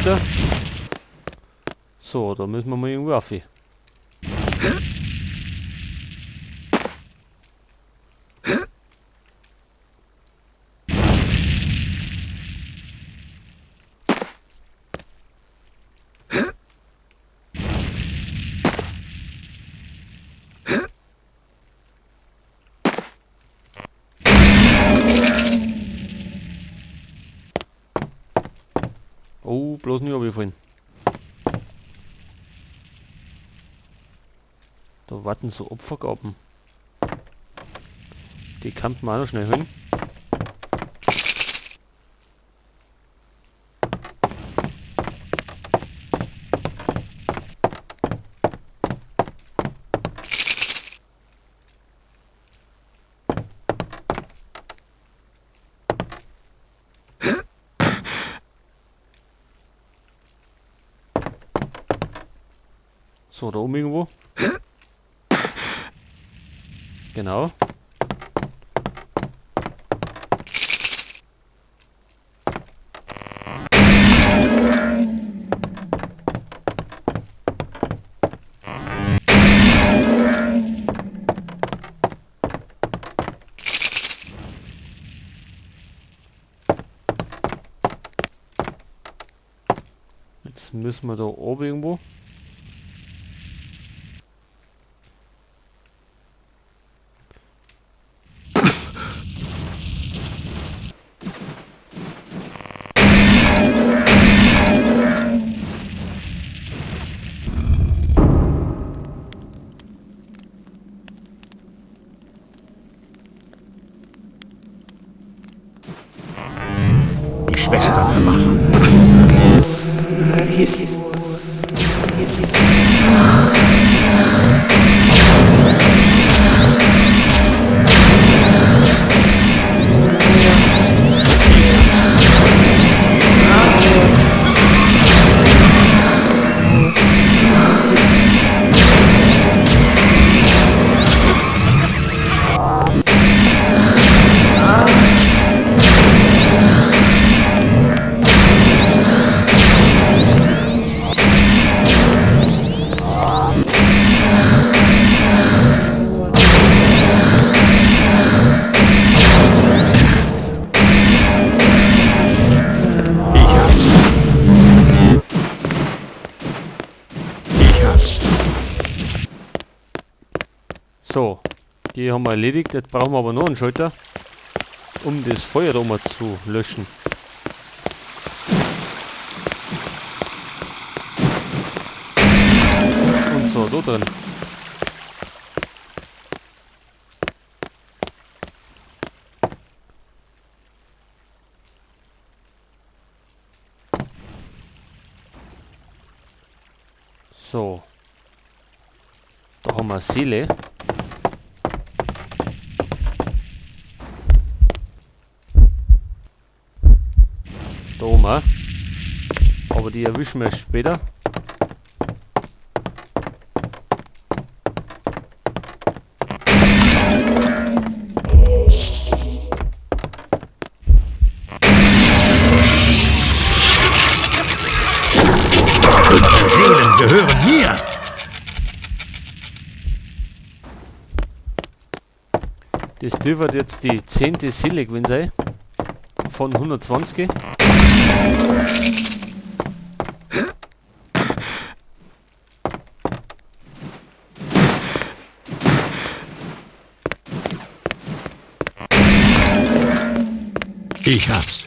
Schalter. So, da müssen wir mal irgendwo auf. Oh, bloß nicht runterfallen. Da warten so Opfergaben. Die kann man auch noch schnell holen. So, da oben irgendwo. Genau. Jetzt müssen wir da oben irgendwo. Die Schwestern erwachen. Ich hab's. Ich hab's. So, die haben wir erledigt. Jetzt brauchen wir aber noch einen Schalter, um das Feuer da mal zu löschen. Und so, da drin. So. Da haben wir Seele. Da oben auch. Aber die erwischen wir später. Eure Seelen gehören mir. Das dürfte jetzt die 10. Seele gewesen sein. Von 120. Ich hab's.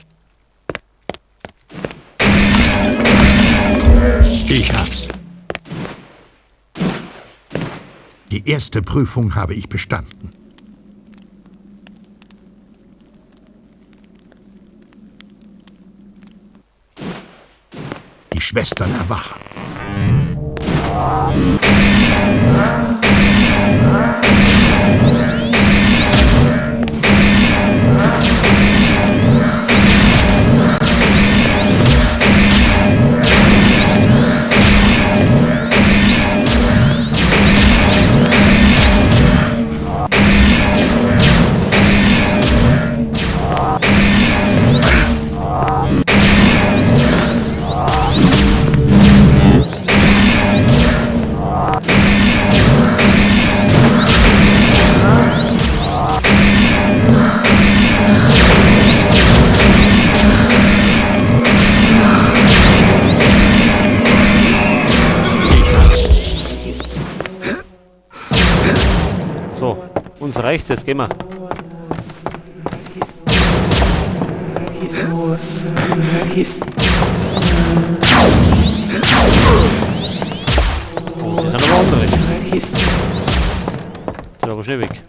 Ich hab's. Die erste Prüfung habe ich bestanden. Die Schwestern erwachen. Uns reicht's jetzt, gehen wir. Oh, das sind aber andere. Die sind aber schnell weg.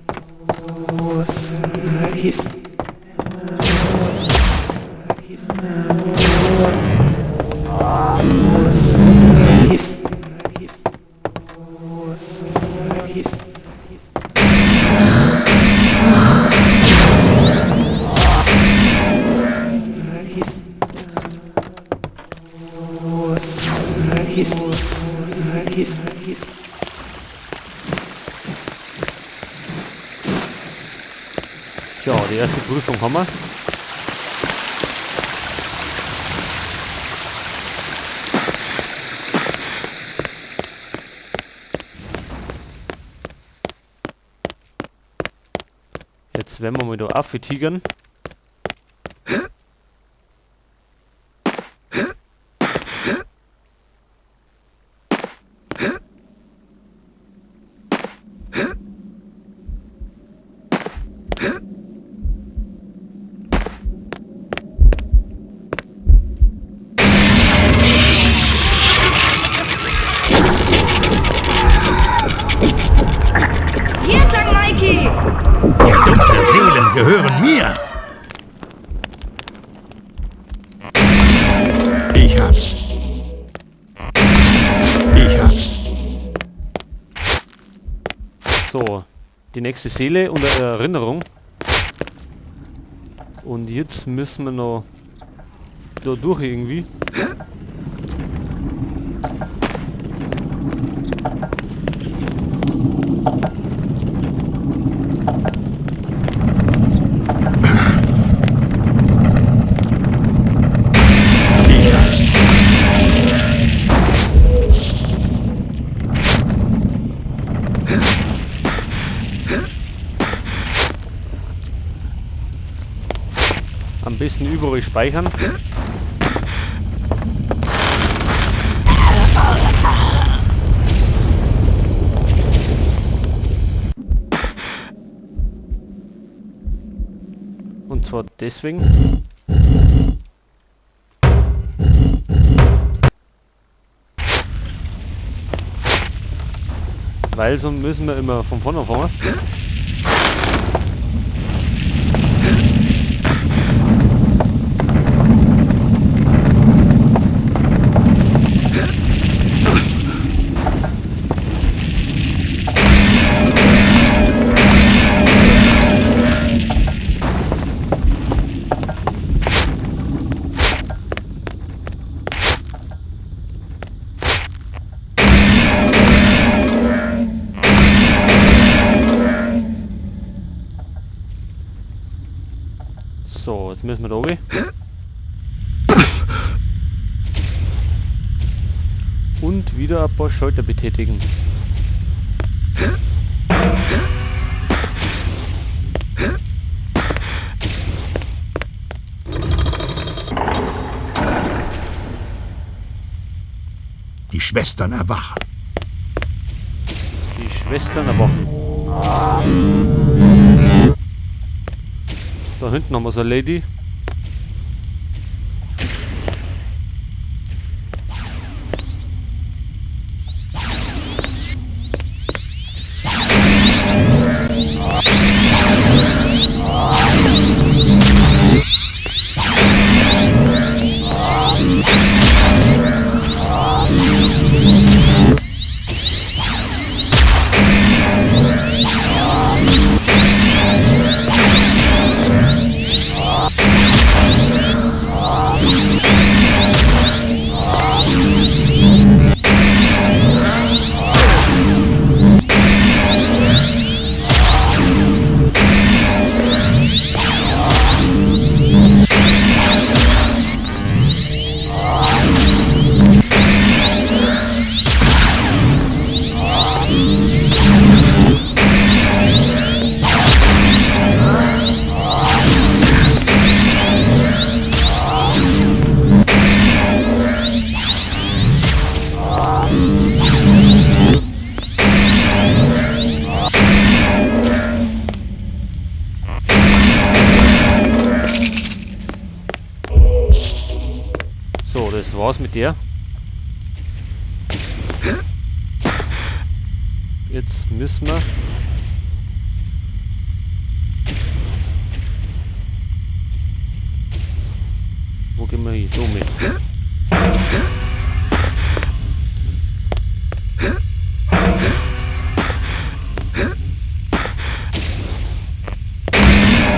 Tja, die erste Prüfung haben wir. Jetzt werden wir mal da auf tigern. Hier entlang, Mikey! Die dunklen Seelen gehören mir. Ich hab's. Ich hab's. So, die nächste Seele und eine Erinnerung. Und jetzt müssen wir noch da durch irgendwie. Ich hab's. Am besten überall speichern. Und zwar deswegen. Weil sonst müssen wir immer von vorne anfangen. So, jetzt müssen wir da runter. Und wieder ein paar Schalter betätigen. Die Schwestern erwachen. Die Schwestern erwachen. Da hinten haben wir so eine Lady. Das war's mit der. Jetzt müssen wir... Wo gehen wir hin? Da mit.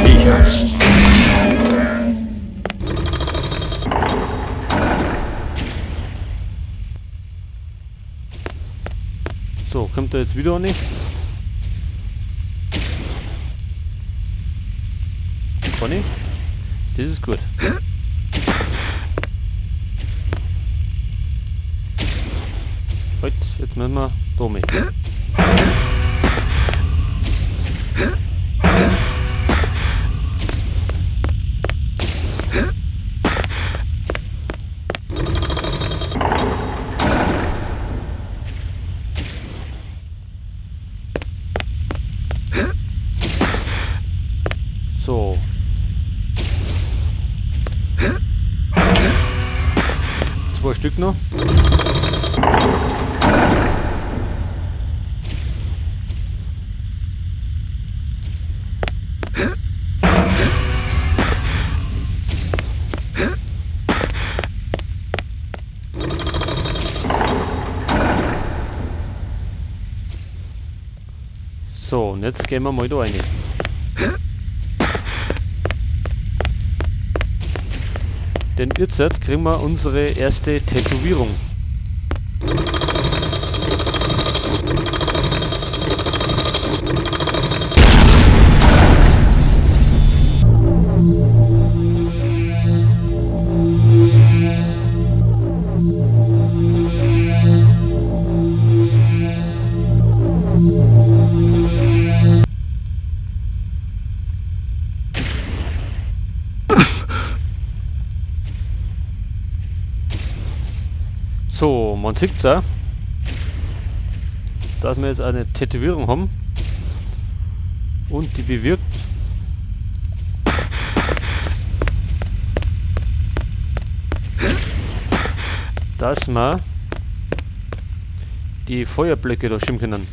Ich hab's. So, kommt er jetzt wieder nicht? Conny? Das ist gut. Halt, jetzt müssen wir da mit. So. 2 Stück noch. So, und jetzt gehen wir mal da rein. Denn jetzt kriegen wir unsere erste Tätowierung. So, man sieht's auch, dass wir jetzt eine Tätowierung haben und die bewirkt, dass wir die Feuerblöcke da schieben können.